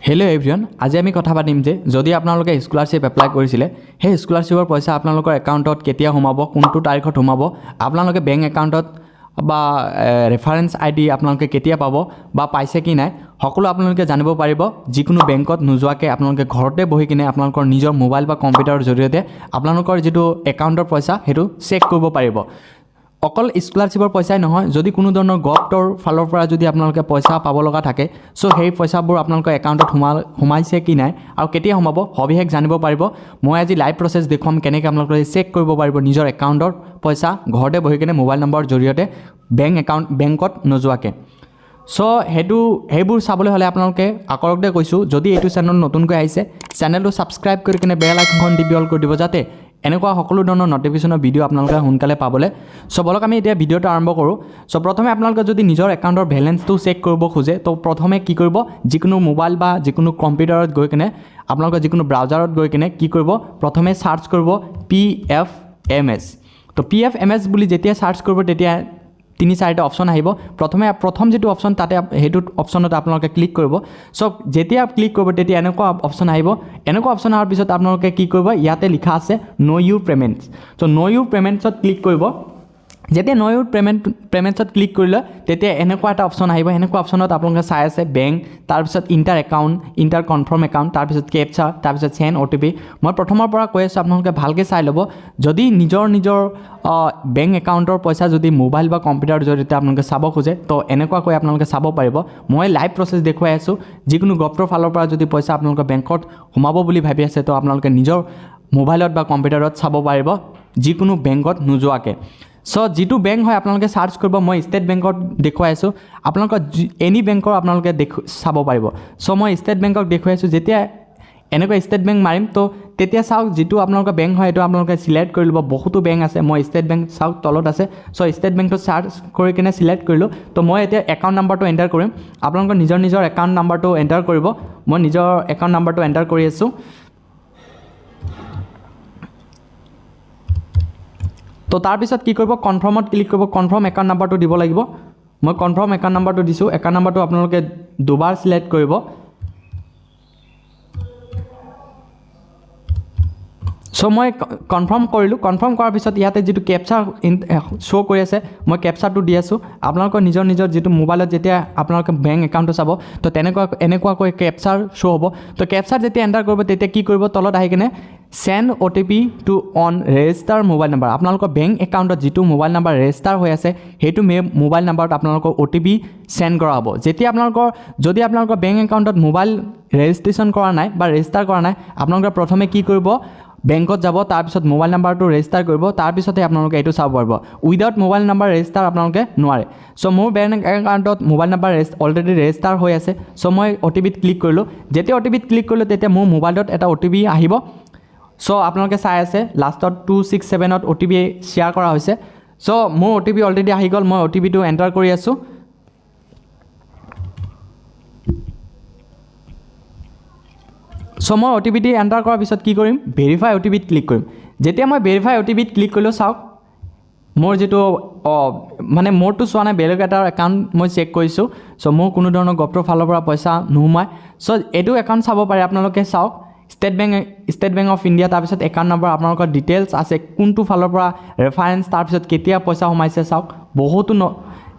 Hello' everyone, আজি আমি কথা পাতিম যে যদি আপোনালোকে স্কলাৰশ্বিপ এপ্লাই কৰিছিলে সেই স্কলাৰশ্বিপৰ পইচা আপোনালোকৰ একাউণ্টত কেতিয়া সোমাব, কোনটো তাৰিখত সোমাব, আপোনালোকে বেংক একাউণ্টত বা ৰেফাৰেঞ্চ আই ডি আপোনালোকে কেতিয়া পাব বা পাইছে কি নাই সকলো আপোনালোকে জানিব পাৰিব। যিকোনো বেংকত নোযোৱাকৈ আপোনালোকে ঘৰতে বহি কিনে আপোনালোকৰ নিজৰ মোবাইল বা কম্পিউটাৰৰ জৰিয়তে আপোনালোকৰ যিটো একাউণ্টৰ পইচা সেইটো চেক কৰিব পাৰিব। অকল স্কলাৰশ্বিপৰ পইচাই নহয়, যদি কোনো ধৰণৰ গভটৰ ফালৰ পৰা যদি আপোনালোকে পইচা পাব লগা থাকে, চ' সেই পইচাবোৰ আপোনালোকৰ একাউণ্টত সোমাইছে কি নাই আৰু কেতিয়া সোমাব সবিশেষ জানিব পাৰিব। মই আজি লাইভ প্ৰচেছ দেখুৱাম কেনেকৈ আপোনালোকে চেক কৰিব পাৰিব নিজৰ একাউণ্টৰ পইচা ঘৰতে বহি কিনে মোবাইল নম্বৰৰ জৰিয়তে বেংক একাউণ্ট বেংকত নোযোৱাকৈ। চ' সেইবোৰ চাবলৈ হ'লে আপোনালোকে আকৰকতে কৈছোঁ, যদি এইটো চেনেল নতুনকৈ আহিছে চেনেলটো ছাবস্ক্ৰাইব কৰি কিনে বেল আইকনখন টিপি অল কৰি দিব, যাতে এনেকুৱা সকলো ধৰণৰ নটিফিকেশ্যনৰ ভিডিঅ' আপোনালোকে সোনকালে পাবলৈ। চ' বলক আমি এতিয়া ভিডিঅ'টো আৰম্ভ কৰোঁ। চ' প্ৰথমে আপোনালোকে যদি নিজৰ একাউণ্টৰ বেলেঞ্চটো চেক কৰিব খোজে, তো প্ৰথমে কি কৰিব, যিকোনো মোবাইল বা যিকোনো কম্পিউটাৰত গৈ কিনে আপোনালোকে যিকোনো ব্ৰাউজাৰত গৈ কিনে কি কৰিব, প্ৰথমে চাৰ্চ কৰিব পি এফ এম এছ। তো পি এফ এম এছ বুলি যেতিয়া চাৰ্চ কৰিব তেতিয়া তিনি চাৰিটা অপশ্যন আহিব। প্ৰথম যিটো অপশ্যন তাতে সেইটো অপশ্যনত আপোনালোকে ক্লিক কৰিব। চ' যেতিয়া ক্লিক কৰিব তেতিয়া এনেকুৱা অপশ্যন আহিব। এনেকুৱা অপশ্যন অহাৰ পিছত আপোনালোকে কি কৰিব, ইয়াতে লিখা আছে ন' ইউৰ পে'মেণ্টছ। চ' ন' ইউৰ পে'মেণ্টছত ক্লিক কৰিব। যেতিয়া ন' ইউৰ পে'মেণ্টছত ক্লিক কৰিলে তেতিয়া এনেকুৱা এটা অপশ্যন আহিব। এনেকুৱা অপশ্যনত আপোনালোকে চাই আছে বেংক, তাৰপিছত enter account, enter confirm account, তাৰপিছত কেপচাৰ, তাৰপিছত চেণ্ড অ' টি পি। মই প্ৰথমৰ পৰা কৈ আছোঁ, আপোনালোকে ভালকৈ চাই ল'ব। যদি নিজৰ নিজৰ বেংক একাউণ্টৰ পইচা যদি মোবাইল বা কম্পিউটাৰৰ জৰিয়তে আপোনালোকে চাব খোজে, তো এনেকুৱাকৈ আপোনালোকে চাব পাৰিব। মই লাইভ প্ৰচেছ দেখুৱাই আছোঁ। যিকোনো গভটৰ ফালৰ পৰা যদি পইচা আপোনালোকৰ বেংকত সোমাব বুলি ভাবি আছে, তো আপোনালোকে নিজৰ মোবাইলত বা কম্পিউটাৰত চাব পাৰিব যিকোনো বেংকত নোযোৱাকৈ। চ' যিটো বেংক হয় আপোনালোকে চাৰ্চ কৰিব। মই ষ্টেট বেংকত দেখুৱাই আছোঁ, আপোনালোকৰ এনি বেংকৰ আপোনালোকে চাব পাৰিব। চ' মই ষ্টেট বেংকক দেখুৱাই আছোঁ। যেতিয়া এনেকুৱা ষ্টেট বেংক মাৰিম, তো তেতিয়া চাওক যিটো আপোনালোকৰ বেংক হয় সেইটো আপোনালোকে চিলেক্ট কৰি ল'ব। বহুতো বেংক আছে, মই ষ্টেট বেংক চাওক তলত আছে। চ' ষ্টেট বেংকটো চাৰ্চ কৰি কিনে চিলেক্ট কৰিলোঁ। তো মই এতিয়া একাউণ্ট নাম্বাৰটো এণ্টাৰ কৰিম। আপোনালোকৰ নিজৰ নিজৰ একাউণ্ট নাম্বাৰটো এণ্টাৰ কৰিব। মই নিজৰ একাউণ্ট নাম্বাৰটো এণ্টাৰ কৰি আছোঁ। তো তাৰপিছত কি কৰিব, কনফাৰ্মত ক্লিক কৰিব। কনফাৰ্ম একাউণ্ট নাম্বাৰটো দিব লাগিব। মই কনফাৰ্ম একাউণ্ট নাম্বাৰটো দিছোঁ। একাউণ্ট নাম্বাৰটো আপোনালোকে দুবাৰ চিলেক্ট কৰিব। চ' মই কনফাৰ্ম কৰিলোঁ। কনফাৰ্ম কৰাৰ পিছত ইয়াতে যিটো কেপচাৰ শ্ব' কৰি আছে, মই কেপচাৰটো দি আছোঁ। আপোনালোকৰ নিজৰ নিজৰ যিটো মোবাইলত যেতিয়া আপোনালোকে বেংক একাউণ্টটো চাব, তো এনেকুৱাকৈ কেপচাৰ শ্ব' হ'ব। তো কেপচাৰ যেতিয়া এণ্টাৰ কৰিব তেতিয়া কি কৰিব, তলত আহি কিনে send O' T P to on register mobile number. আপোনালোকৰ বেংক একাউণ্টত যিটো মোবাইল নাম্বাৰ ৰেজিষ্টাৰ হৈ আছে সেইটো মোবাইল নাম্বাৰত আপোনালোকৰ অ' টি পি চেণ্ড কৰা হ'ব। যেতিয়া যদি আপোনালোকৰ বেংক একাউণ্টত মোবাইল ৰেজিষ্ট্ৰেশ্যন কৰা নাই বা ৰেজিষ্টাৰ কৰা নাই, আপোনালোকে প্ৰথমে কি কৰিব, বেংকত যাব, তাৰপিছত মোবাইল নাম্বাৰটো ৰেজিষ্টাৰ কৰিব, তাৰপিছতে আপোনালোকে এইটো চাব পাৰিব। উইদাউট মোবাইল নাম্বাৰ ৰেজিষ্টাৰ আপোনালোকে নোৱাৰে। চ' মোৰ বেংক একাউণ্টত মোবাইল নাম্বাৰ অলৰেডি ৰেজিষ্টাৰ হৈ আছে। চ' মই অ' টি পিত ক্লিক কৰিলোঁ। যেতিয়া অ' টি পিত ক্লিক কৰিলোঁ তেতিয়া মোৰ মোবাইলত এটা অ' টি পি আহিব। চ' আপোনালোকে চাই আছে লাষ্টত 267 অ' টি পি শ্বেয়াৰ কৰা হৈছে। চ' মোৰ অ' টি পি অলৰেডি আহি গ'ল। মই অ' টি পিটো এণ্টাৰ কৰি আছোঁ। চ' মই অ' টি পিটি এণ্টাৰ কৰাৰ পিছত কি কৰিম, ভেৰিফাই অ' টি পিত ক্লিক কৰিম। যেতিয়া মই ভেৰিফাই অ' টি পিত ক্লিক কৰিলোঁ, চাওক মোৰ যিটো মানে মোৰটো চোৱা নাই, বেলেগ এটাৰ একাউণ্ট মই চেক কৰিছোঁ। চ' মোৰ কোনো ধৰণৰ গভটৰ ফালৰ পৰা পইচা নোসোমায়। চ' এইটো একাউণ্ট চাব পাৰে আপোনালোকে। চাওক ষ্টেট বেংক অফ ইণ্ডিয়া, তাৰপিছত একাউণ্ট নম্বৰ, আপোনালোকৰ ডিটেইলছ আছে, কোনটো ফালৰ পৰা ৰেফাৰেঞ্চ, তাৰপিছত কেতিয়া পইচা সোমাইছে। চাওক বহুতো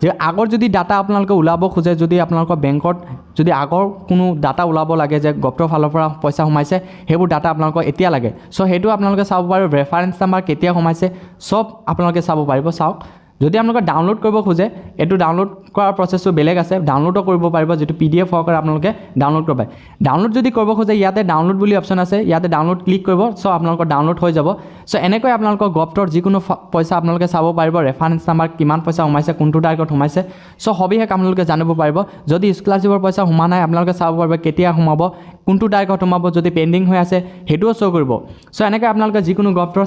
যে আগৰ যদি ডাটা আপোনালোকে ওলাব খোজে, যদি আপোনালোকৰ বেংকত যদি আগৰ কোনো ডাটা ওলাব লাগে যে গভটৰ ফালৰ পৰা পইচা সোমাইছে, সেইবোৰ ডাটা আপোনালোকৰ এতিয়া লাগে। চ' সেইটো আপোনালোকে চাব পাৰিব। ৰেফাৰেঞ্চ নাম্বাৰ কেতিয়া সোমাইছে চব আপোনালোকে চাব পাৰিব। চাওক যদি আপোনালোকে ডাউনলোড কৰিব খোজে, এইটো ডাউনলোড কৰাৰ প্ৰচেছটো বেলেগ আছে, ডাউনলোডো কৰিব পাৰিব, যিটো পি ডি এফ সহকাৰে আপোনালোকে ডাউনলোড কৰিব পাৰে। ডাউনলোড যদি কৰিব খোজে, ইয়াতে ডাউনলোড বুলি অপশ্যন আছে, ইয়াতে ডাউনলোড ক্লিক কৰিব। চ' আপোনালোকৰ ডাউনলোড হৈ যাব। চ' এনেকৈ আপোনালোকৰ গভটৰ যিকোনো পইচা আপোনালোকে চাব পাৰিব, ৰেফাৰেঞ্চ নাম্বাৰ, কিমান পইচা সোমাইছে, কোনটো তাৰিখত সোমাইছে, চ' সবিশেষ আপোনালোকে জানিব পাৰিব। যদি স্কলাৰশ্বিপৰ পইচা সোমা নাই, আপোনালোকে চাব পাৰিব কেতিয়া সোমাব, কোনটো তাৰিখত সোমাব, যদি পেণ্ডিং হৈ আছে সেইটোও শ্ব' কৰিব। চ' এনেকৈ আপোনালোকে যিকোনো গভটৰ